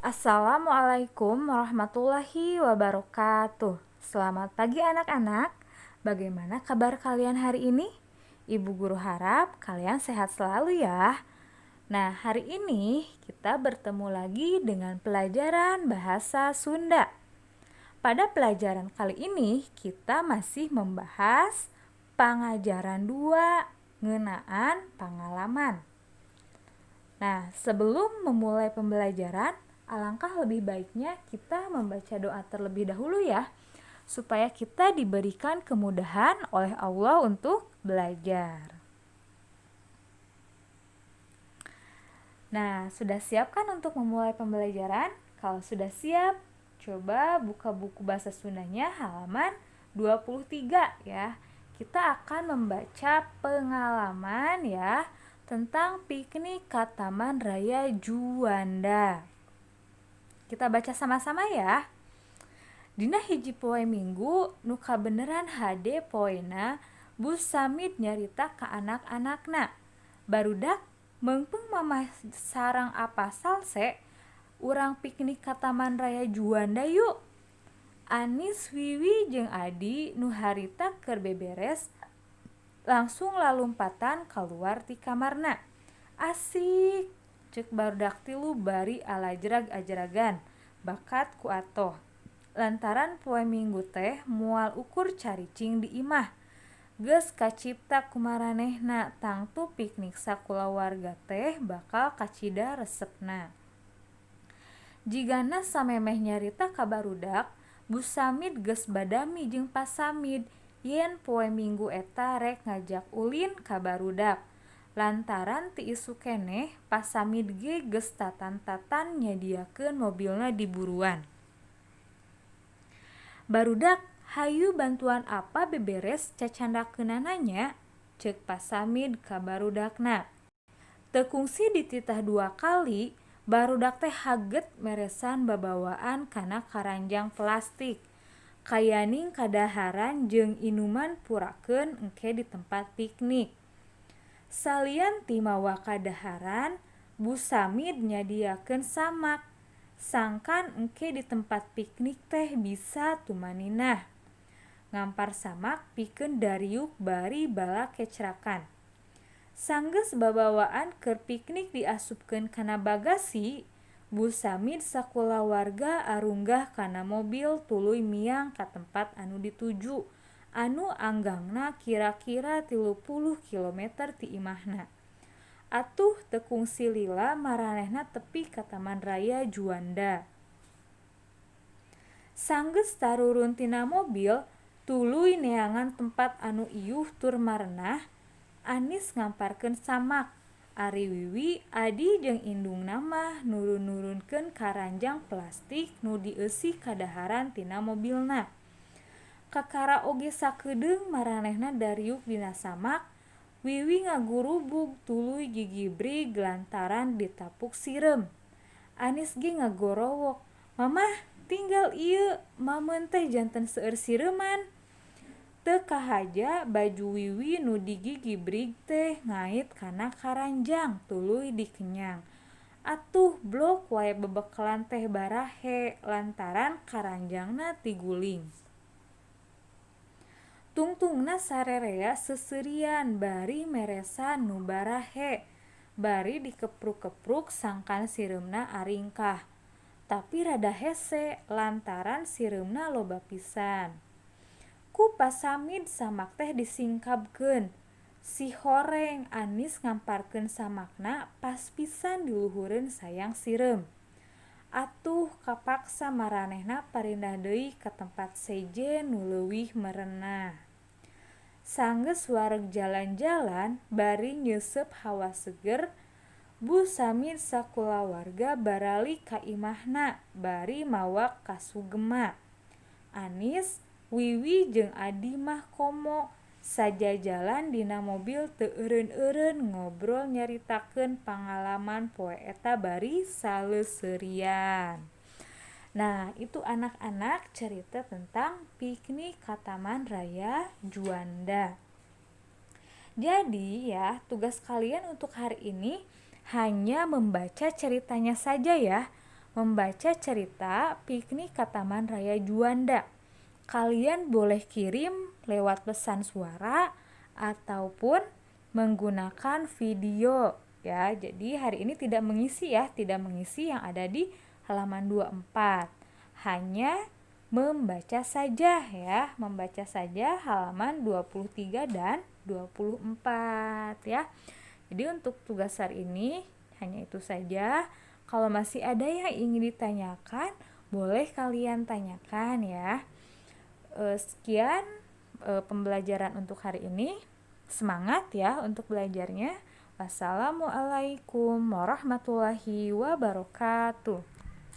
Assalamualaikum warahmatullahi wabarakatuh. Selamat pagi anak-anak. Bagaimana kabar kalian hari ini? Ibu guru harap kalian sehat selalu ya. Nah, hari ini kita bertemu lagi dengan pelajaran bahasa Sunda. Pada pelajaran kali ini kita masih membahas pangajaran 2 ngeunaan pangalaman. Nah, sebelum memulai pembelajaran, alangkah lebih baiknya kita membaca doa terlebih dahulu ya, supaya kita diberikan kemudahan oleh Allah untuk belajar. Nah, sudah siap kan untuk memulai pembelajaran? Kalau sudah siap, coba buka buku bahasa Sundanya halaman 23 ya. Kita akan membaca pengalaman ya tentang piknik ke Taman Raya Juanda. Kita baca sama-sama ya. Dina hiji poe Minggu nu kabeneran hade poena, Bu Samid nyarita ka anak-anakna. Barudak, meungpeung Mamah sareng apa salse, urang piknik ka Taman Raya Juanda yuk. Anis, Wiwi jeung Adi nu harita keur beberes langsung lalumpatan kaluar ti kamarna. Asik, ceuk barudak tilu bari alajrag-ajragan bakat ku atoh. Lantaran poe Minggu teh moal ukur caricing di imah. Geus kacipta ku maranehna tangtu piknik sakulawarga teh bakal kacida resepna. Jigana samemeh nyarita ka barudak, Bu Samid geus badami jeung Pa Samid yen poe Minggu eta rek ngajak ulin ka barudak. Lantaran ti isuk keneh Pa Samid ge geus tatan-tatan nyadiakeun mobilna di buruan. Barudak, hayu bantuan apa beberes cacandakeunana nya, ceuk Pa Samid ka barudakna. Teu kungsi dititah dua kali, barudak teh haget meresan babawaan kana karanjang plastik. Kayaning kadaharan jeung inuman purakeun engke di tempat piknik. Salian ti mawa kadaharan, Bu Samid nyadiakeun samak. Sangkan engke di tempat piknik teh bisa tumaninah. Ngampar samak pikeun dariuk bari balakecrakan. Sanggeus babawaan keur piknik diasupkeun kana bagasi, Bu Samid sakulawarga arunggah kana mobil tuluy miang ka tempat anu dituju, anu anggangna kira-kira 30 kilometer ti imahna. Atuh teu kungsi lila maranehna tepi ka Taman Raya Juanda. Sanggeus tarurun tina mobil, tuluy neangan tempat anu iuh tur marenah, Anis ngamparkeun samak. Ari Wiwi, Adi jeung indungna mah nurun-nurunkeun karanjang plastik nu dieusi kadaharan tina mobilna. Kakara oge sakedeung maranehna dariuk dina samak, Wiwi ngagurubug tuluy gigibrig lantaran ditapuk sireum. Anis ge ngagorowok, "Mamah, tinggal ieu, mameun teh janten seueur sireuman." Teu kahaja baju Wiwi nu digigibrig teh ngait kana karanjang tuluy dikenyang. Atuh blok wae bebekelan teh barahe lantaran karanjangna tiguling. Tungtungna sarerea seuseurian bari meresan nu barahe, bari dikepruk-kepruk sangkan sireumna aringkah. Tapi rada hese lantaran sireumna loba pisan. Ku Pa Samid samak teh disingkabkeun. Sihoreng Anis ngamparkeun samakna pas pisan di luhureun sayang sireum. Atuh kapaksa maranehna parindah deui ka tempat sejen nu leuwih merenah. Sanggeus wareg jalan-jalan bari nyeuseup hawa seger, Bu Samid sakulawarga baralik ka imahna bari mawa kasugema. Anis, Wiwi jeung Adi mah komo sajajalan dina mobil teu eureun-eureun ngobrol nyaritakeun pangalaman poe eta bari saleuseurian. Nah, itu anak-anak cerita tentang piknik ka Taman Raya Juanda. Jadi ya, tugas kalian untuk hari ini hanya membaca ceritanya saja ya. Membaca cerita Piknik ke Taman Raya Juanda. Kalian boleh kirim lewat pesan suara ataupun menggunakan video ya. Jadi hari ini tidak mengisi ya, tidak mengisi yang ada di halaman 24. Hanya membaca saja ya, membaca saja halaman 23 dan 24 ya. Jadi untuk tugas hari ini hanya itu saja. Kalau masih ada yang ingin ditanyakan, boleh kalian tanyakan ya. Sekian pembelajaran untuk hari ini. Semangat ya untuk belajarnya. Wassalamualaikum warahmatullahi wabarakatuh.